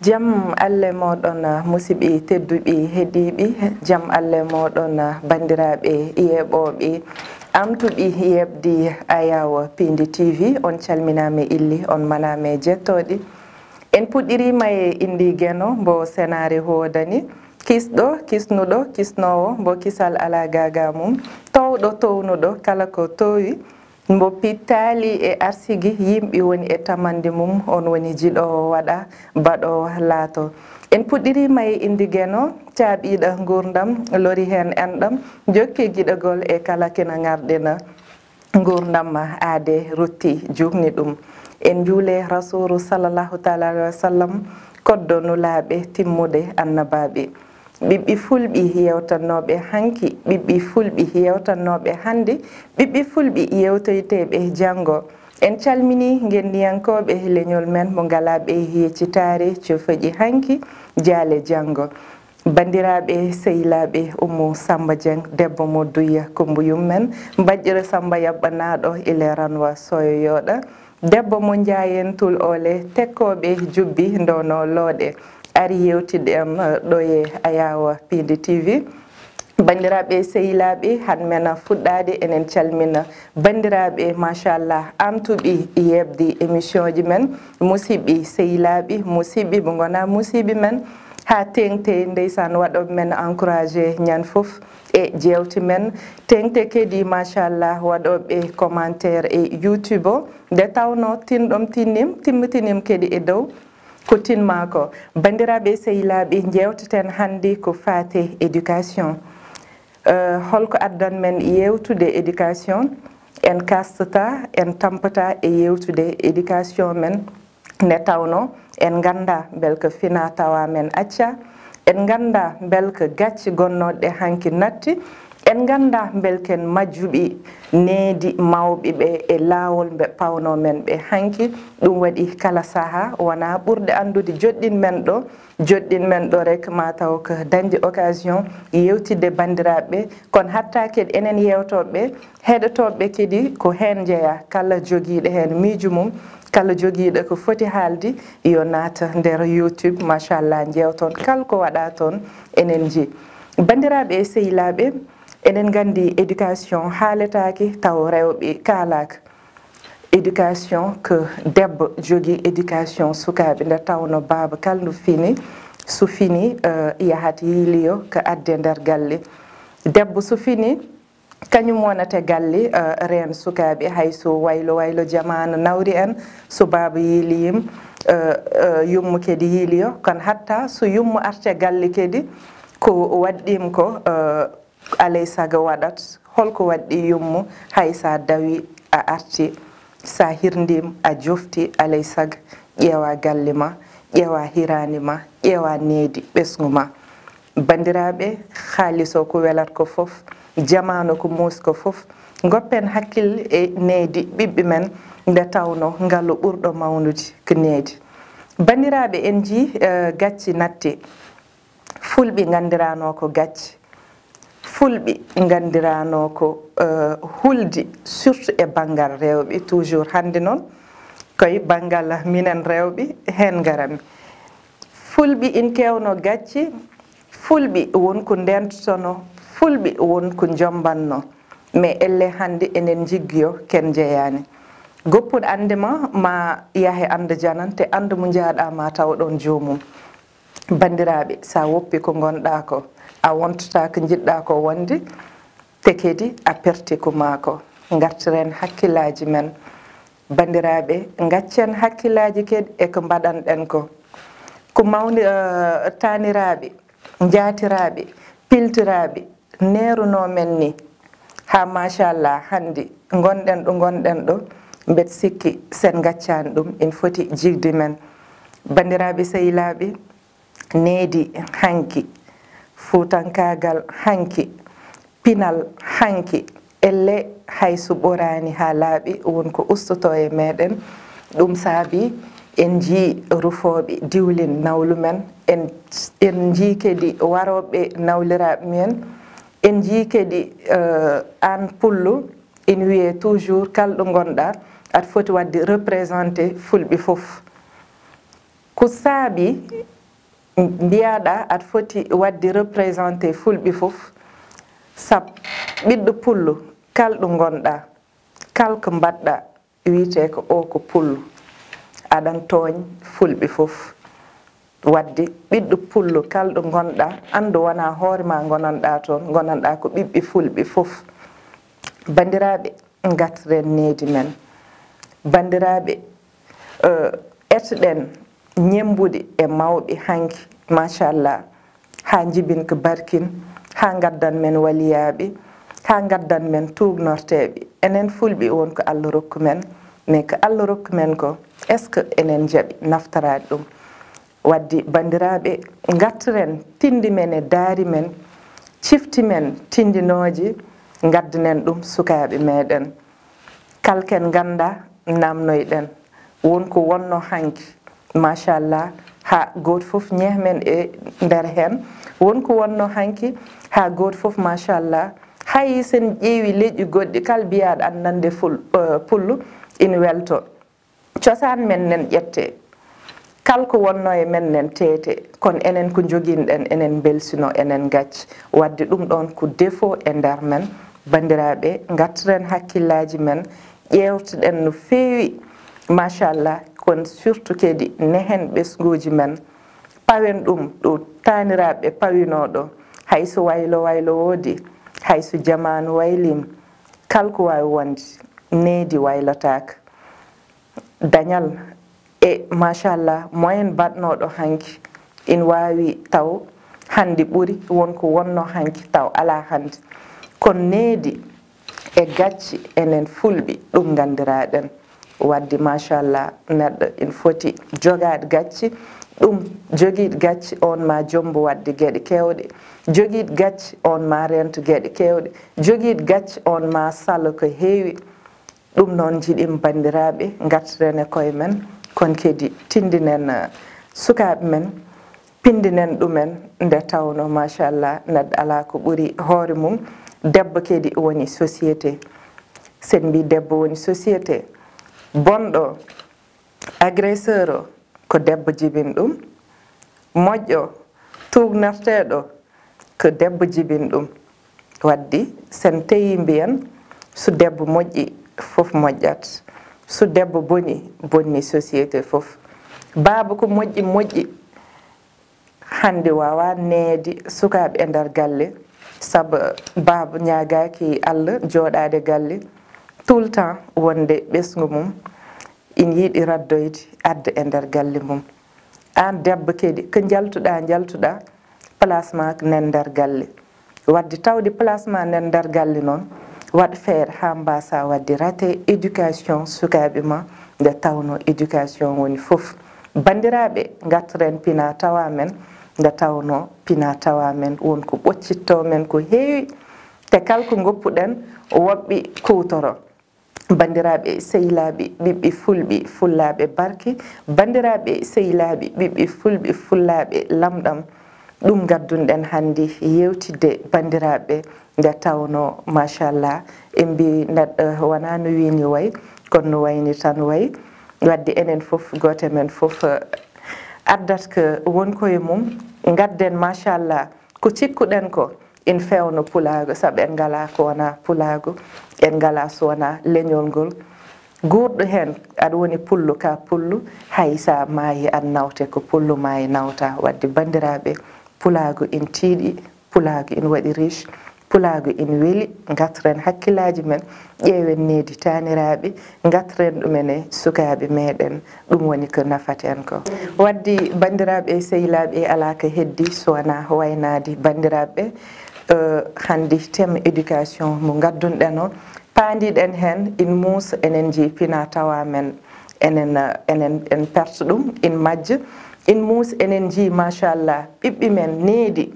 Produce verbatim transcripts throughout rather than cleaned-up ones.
Jam Allah e mooɗon, musidɓe tedduɓe heɗiiɓe, jam Allah e mooɗon, banndiraaɓe yeeɓooɓe, amtuɓe yeeɓdi Ayaawo Piindi T V, on calminaama illi, on manaama e jettooɗe. En puɗɗiriima e inndi Geno mbo senaare hoodani, kisɗo, kisnuɗo, kisnoowo mbo kisal alaa gaagaa mum, toowɗo toownuɗo kala ko toowi, mbo pittaali e arsigi yimɓe woni e tamande mum, on woni jiɗoowo waɗa, baɗoowo laato. En puɗɗiriima e inndi Geno, caabiiɗo nguurndam, lori heen enɗam, jokki giɗogol e kala kina ŋarɗina nguurndam ma aade rutti juutni ɗum. En njuule Rasuuru sallallahu taala alayhi wa sallam, koddo nulaaɓe, timmude annabaaɓe. Ɓiɓɓe fulɓe yewtannooɓe hanki, ɓiɓɓe fulɓe yewtannooɓe hannde, ɓiɓɓe fulɓe yewtoyteeɓe janngo. En calminii ngenndiyankooɓe leñol men mo ngalaa ɓe yeccitaare, cofeƴi hanki, jaale janngo. Banndiraaɓe, sehilaaɓe, Ummu Sammba Jeŋ, debbo mo Duyya Kumba Yummen, Mbaƴƴere Sammba Yaɓɓanaaɗo, Ile Ranwa Soyo Yooɗa, debbo mo Njaayen Tul Oole, tekkooɓe jubbi, ndono looɗe. Ari yewtidde en, eh, ɗo e Ayaawo Piindi T V. Banndiraaɓe, sehilaaɓe, han men fuɗɗaade, enen calmina banndiraaɓe, machallah, amtuɓe yeeɓdi émission ji men, musidɓe, sehilaaɓe, musidɓe, ɓe ngonaa musidɓe men, haa teeŋti, ndeysaan, waɗooɓe men encouragé ñande fof e jeewte men, teeŋti kadi, machallah, waɗooɓe commentaire e YouTube o, nde tawnoo tinɗom tinnim, timmitiniim kadi e dow ko tinmaa ko. Banndiraaɓe, sehilaaɓe, njeewteten hannde ko faati éducation. Eh, holko addan men yeewtude éducation? En kastataa, en tampataa e yeewtude éducation men, nde tawnoo en nganndaa mbele ko finaa tawaa men accaa, en nganndaa mbele ko gacce gonnooɗe hanki natti, en nganndaa mbele ko en majjuɓe needi mawɓe ɓe e laawol mbe pawnoo men ɓe hanki. Ɗum waɗi kala sahaa wonaa ɓurɗe anndude joɗɗin men ɗo, joɗɗin men ɗo rek maa taw ko dañde occasion yeewtidde banndiraaɓe ɓe, kono hatta kadi enen yeewtooɓe ɓe, heɗotooɓe ɓe kadi ko heen njeyaa, kala jogiiɗo heen miijo mum, kala jogiiɗo ko foti haalde, yo naata nder YouTube, machallah, njeewton kala ko waɗaa toon, enen njii. Banndiraaɓe e sehilaaɓe, enen nganndi éducation haaletaake taw rewɓe kaalaaka. Éducation ko debbo jogii éducation sukaaɓe, nde tawnoo baaba kala ndu fini, so fini, eh, yahat yiiliyo ko adde nder galle. Debbo so fini, kañum wonata galle, eh, reen sukaaɓe, hay so waylo waylo jamaanu nawri en, so baaba yiilii yum, eh, eh, yumma kadi yiiliyo, kono hatta so yumma arte galle kadi, ko waɗɗiim ko, eh, alay sago waɗat, holko waɗɗii yumma, hay sa dawi a arti, sa hirndiim a jofti, alay sago ƴeewa galle ma, ƴeewa hiraande ma, ƴeewa needi ɓesngu ma. Banndiraaɓe, haalis o ko welat ko fof, jamaanu ko muusi ko fof, ngoppen hakkille e needi ɓiɓɓe men, nde tawnoo ngalu ɓurɗo mawnude ko needi. Banndiraaɓe, en njii, eh, gacce natti. Fulɓe nganndiranoo ko gacce. Fulɓe nganndiranoo ko, eh, hulde, surtout e banngal rewɓe. Toujours hannde noon, koye banngal minen rewɓe heen ngaranmi. Fulɓe ina keewnoo gacce, fulɓe won ko ndeentotonoo, fulɓe won ko njommbannoo. Mais ellee hannde enen njiggiyo ken njeyaani. Goppuɗo annde ma, ma yahe annda janante, annda mo njaaɗaa ma taw ɗoon joomum. Banndiraaɓe, sa woppi ko ngonɗaa ko, a wontataa ko njiɗɗaa ko wonde, te kadi a perti ko maa ko. Ngartiren hakkillaaji men. Banndiraaɓe, ngaccen hakkillaaji kadi e ko mbaɗanɗen ko. Ko mawni, eh, taaniraaɓe, njaatiraaɓe, piltiraaɓe, neerunoo men ni, haa machallah, hannde ngonɗen ɗo ngonɗen ɗo, mbeɗa sikki sen ngaccaani ɗum, ina foti jigde men. Banndiraaɓe sehilaaɓe, needi hanki, fuutankaagal hanki, pinal hanki, ellee hay so ɓoraani haa laaɓi, won ko ustotoo e meeɗen. Ɗum saabii en njii rufooɓe diwlin nawlu men, en, en njii kadi warooɓe nawliraaɓe men, en njii kadi, eh, aan pullo, ina wiyee toujours kala ɗo ngonɗaa, aɗa foti waɗde représenté fulɓe fof. Ko saabi mbiyaɗa aɗa foti wadde représenté fulɓe fof? Sab ɓiɗɗo pullo, kal ɗo ngonɗa, kal ko mbaɗɗa, wiyete ko o ko pullo. Aɗan tooñ fulɓe fof. Wadde ɓiɗɗo pullo, kal ɗo ngonɗa, anndu wona hoore ma ngonanɗa toon, ngonanɗa ko ɓiɓɓe fulɓe fof. Banndiraaɓe, ngatren needi men. Banndiraaɓe, eh, etoɗen ñemmbude e mawɓe hanki, machallah, haa njibin ko barkin, haa ngaddan men waliyaaɓe, haa ngaddan men tuugnorteeɓe. Enen fulɓe won ko Allah rokku men, mais ko Allah rokku men ko, est-ce que enen njaɓi naftoraade ɗum? Wadde, banndiraaɓe, ngatren pinndi men e daari men, cifti men tinndinooje, ngaddanen ɗum sukaaɓe meɗen. Kala ken ngannda, namnoyɗen. Won ko wonno hanki, machallah, haa gooto fof ñeeh men e nder heen. Won ko wonno hanki, haa gooto fof, machallah, hay sen ƴeewi leƴƴi goɗɗi, kala biyaɗo an nande ful-, eh, pullo, ina welto. Cosaan men nen ƴette, kala ko wonno e men nen teete, kono enen ko njoginɗen, enen mbelsino, enen ngacci. Wadde ɗum ɗoon ko défaut e nder men. Banndiraaɓe, ngattiren hakkillaaji men, ƴeewtoɗen no feewi, machallah, kono surtout kadi nehen ɓesnguuji men, pawen ɗum ɗo taaniraaɓe pawinoo ɗo, hay so waylo waylo woodi, hay so jamaanu waylii, kala ko waawi wonde, needi waylotaaka. Dañal e, machallah, moyen baɗnooɗo hanki, ina waawi taw hannde ɓuri won ko wonno hanki, taw alaa hannde. Kono needi e gacci, enen fulɓe, ɗum nganndiraɗen. Wadde, machallah, neɗɗo ina foti jogaade gacci, ɗum jogiiɗo gacci on ma jombo wadde geɗe keewɗe, jogiiɗo gacci on ma reento geɗe keewɗe, jogiiɗo gacci on ma salo ko heewi. Ɗum noon njiɗim, banndiraaɓe, ngartiren e koye men, kono kadi tinndinen, eh, sukaaɓe men, pinndinen ɗumen, nde tawnoo, machallah, neɗɗo alaa ko ɓuri hoore mum. Debbo kadi woni société. Sen mbi debbo woni société, bonɗo, agresseur o, ko debbo jibin ɗum. Moƴƴo, tuugnorteeɗo, ko debbo jibin ɗum. Wadde, sen teyi mbiyen, so debbo moƴƴi, fof moƴƴat. So debbo boni, bonni société fof. Baaba ko moƴƴi, moƴƴi. Hannde waawaa needi sukaaɓe e nder galle, sabu baaba ñaagaaki Allah jooɗaade galle tout le temps, wonde ɓesngu mum ina yiɗi raddoyde adda e nder galle mum. Aan debbo kadi, ko njaltuɗaa, njaltuɗaa, place ma nen nder galle. Wadde tawde place ma nen nder galle noon, waɗ feere haa mbaasaa waɗde raté éducation sukaaɓe ma, nde tawnoo éducation woni fof. Banndiraaɓe, ngartiren pina tawa men, nde tawnoo pina tawa men won ko ɓoccittoo men ko heewi, te kala ko ngoppuɗen, woɓɓe kuwtoro. Banndiraaɓe sehilaaɓe, ɓiɓɓe fulɓe, fullaaɓe barke, banndiraaɓe sehilaaɓe, ɓiɓɓe fulɓe, fullaaɓe lamɗam, ɗum ngaddunɗen hannde yeewtidde, banndiraaɓe, nde tawnoo, machallah, en mbi neɗɗo wonaa no wiyni wayi, kono no wayni tan wayi. Wadde enen fof, gooto e men fof, eh, addat ko won koye mum, ngadden, machallah, ko cikkuɗen ko, ina fewna pulaagu, sabu en ngalaa ko wonaa pulaagu, en ngalaa so wonaa leñol ngol. Guurɗo heen, aɗa woni pullo ka pullo, hay so a maayi aɗa nawte ko pullo maayi nawta. Wadde banndiraaɓe, pulaagu ina tiiɗi, pulaagu ina waɗi riche, pulaagu ina weli, ngartiren hakkillaaji men, ƴeewen needi taaniraaɓe, ngartiren ɗumen e sukaaɓe meɗen, ɗum woni ko nafata en ko. Wadde banndiraaɓe sehilaaɓe, alaa ko heddi so wonaa waynaade banndiraaɓe, eh, hannde thème éducation mo ngaddunɗen o, paandiɗen heen, in muusa, enen njii pina tawa men, enen, eh, enen en perte ɗum, in majja, in muusa, enen njii, machallah, ɓiɓɓe men needi,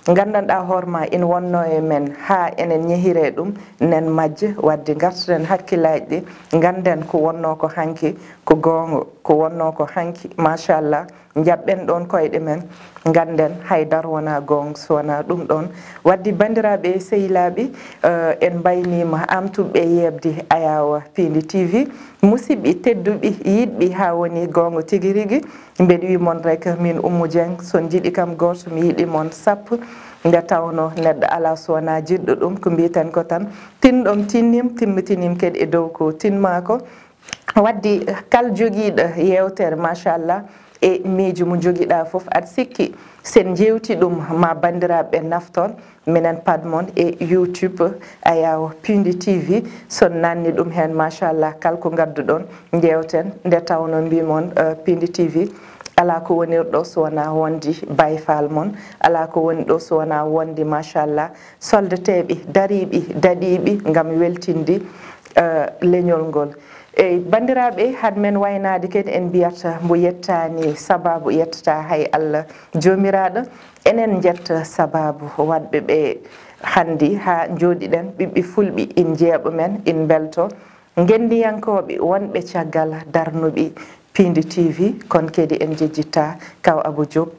nganndanɗaa hoore ma ina wonno e men haa enen ñehire ɗum, nen majja. Wadde ngartiren hakkillaaji ɗi, ngannden ko wonno ko hanki ko goonga, ko wonno ko hanki, machallah, Njaɓɓen ɗoon koyɗe men, ngannden haydara wonaa goonga so wonaa ɗum ɗoon. Waddi banndiraaɓe sehilaaɓe, eh, en mbayniima amtuɓe yeeɓde Ayaawa Piindi T V. Musidɓe tedduɓe, yiɗɓe haa woni goonga tigi rigi, mbeɗa wiya mon rek, min Oumou Dieng, so on njiɗi kam gooto, mi yiɗi mon sappo. Nde tawnoo neɗɗo alaa so wonaa jiɗɗo ɗum, ko mbiyeten ko tan, tinɗom tinnim, timmitiniim kadi e dow ko tinmaa ko. Waddi kala jogiiɗo yeewtere, machallah, e miijo mo njogiɗaa fof, aɗa sikki sen njeewti ɗum, ma banndiraaɓe ɓe naftor, minen pad mon e YouTube, Ayaawa Piindi T V, son nanni ɗum heen, machallah, kala ko ngadduɗon, njeewten, nde tawnoo mbii mon, eh, Piindi T V, alaa ko wonirɗo so wonaa wonde Baay Faal mon, alaa ko woni ɗo so wonaa wonde, machallah, soldateeɓe, dariiɓe, daɗiiɓe ngam weltinde, eh, leñol ngol. Eyi, banndiraaɓe, had men waynaade kadi en mbiyata mbo yettaani sabaabu yettataa hay Allah Joomiraaɗo. Enen njetta sabaabu waɗɓe ɓe hannde haa njooɗiɗen, ɓiɓɓe fulɓe, in njeeɓo men, in mbelto. Ngenndiyankooɓe wonɓe caggal darnuɓe Piindi T V, kon kadi en njejjittaa kaw Abou Diop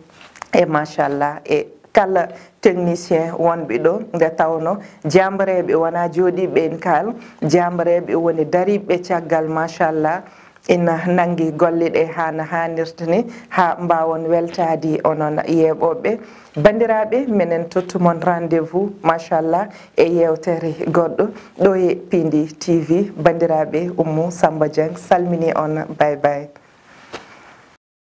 e machallah e kala technicien wonɓe ɗo, nde tawnoo jaambareeɓe wonaa jooɗiiɓe en kaal, jaambareeɓe woni dariiɓe caggal, machallah, ina nanngi golle ɗe haa no haanirta ni, haa mbaawon weltaade onon yeeɓooɓe. Banndiraaɓe, minen tottu mon rendez-vous, machallah, e yeewtere goɗɗo ɗo e Piindi T V. Banndiraaɓe, Oumou Samba Dieng salmini on, bye bye.